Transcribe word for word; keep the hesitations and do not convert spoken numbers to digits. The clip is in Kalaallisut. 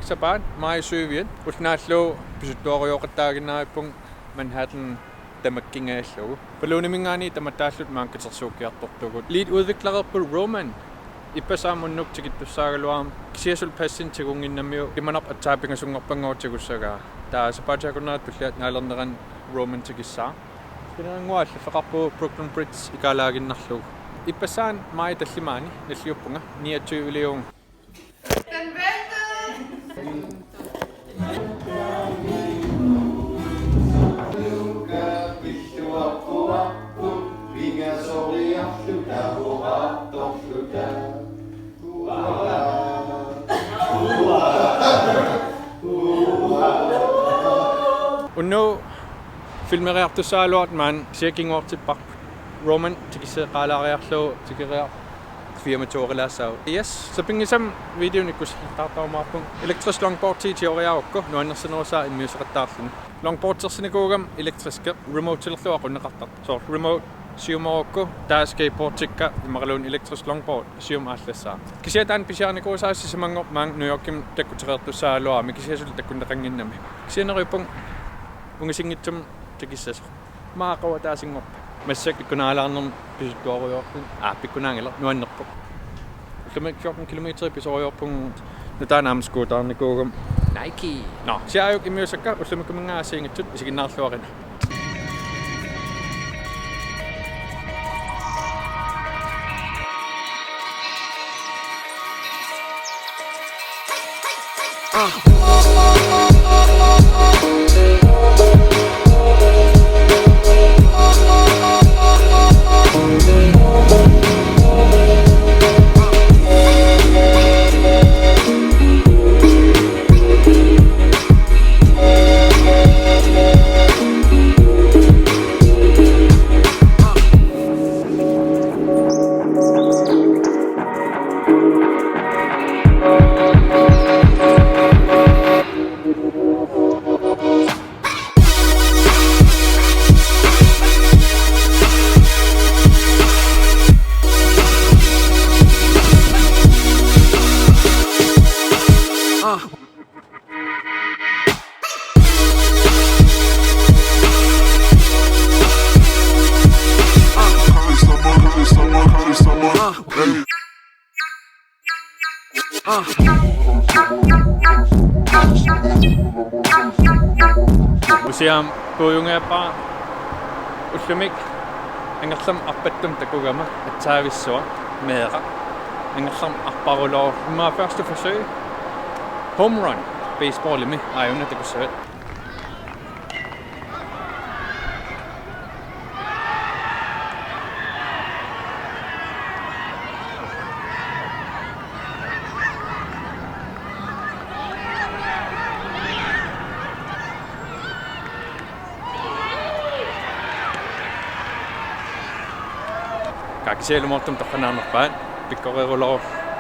Sapaat, maj syvianni, ulloq naallugu pisuttuarujooqattaaginnarippugut Manhattan tamakkingajallugu. Ballooniminngaanniit tamattaalluta maanga katersuukkiartortugut. Lead udviklererput Roman. Ippassaq aamma unnuk tikittussaagaluarami. Kisianni suli passinik tigunnginnamiuk imanarpoq aatsaat pingasunngorpanngooq tigussagaa. Taava sapaatip akunnerata tulliata naalernerani Roman tikissaaq. Kisianni uanga allaffeqarpugut Brooklyn Bridge ikaalaaginnarlugu. Ippassaq aamma maj tallimaanni nalliuppunga niogtyveliuunga. Unnuk filmeriartussaagaluartoq maani kisianni kinguartipparput. Roman tikisseeqqaalaariarlugu tikeriarlugu firmatuorilaassaaq. Yes, sapinngisamik videonik ikkussilluartarumaarpugut. Elektrisk longboard tiioriarukku nuannersinerusaa immiusseqattaarluni. Longboardersinikuugama elektriske remotilerlugu aqunneqartartoq. Soorlu remote siumorukku taava skateboardikka imaluunniit elektrisk longboard siumut aallassaaq. Kisianni taanna pisiarinikuusaa sisamanngormat maanga New Yorkimi takkutereertussaagaluarami kisianni suli takkunneqannginnami. Kisianni neriuppunga ungasinngitsumik tikissasoq. Maj qavataassinngorpat. Massakkut pikkunaalaarnermut pisuttuarujoorpugut. Aa, pikkunaanngilaq nuannerpoq. Ullumikkut fjorten kilometer pisorujoorpugut nutaamik aamma scootereernikuugama. Nike. Nå, kisianni aajuku immiussakka ullumikkuminngaanniit assigiinngitsut isiginnaarluarina. Usiam puujungeappa ullumi angerlamut arpattumik takugama atsaavissuaq meeraq angerlamut arparuloorluni første forsøg. Home run baseballimi aajuna takussavat. Kisianni ilumoortumik torranaarnerpaat pikkoreeruloorluni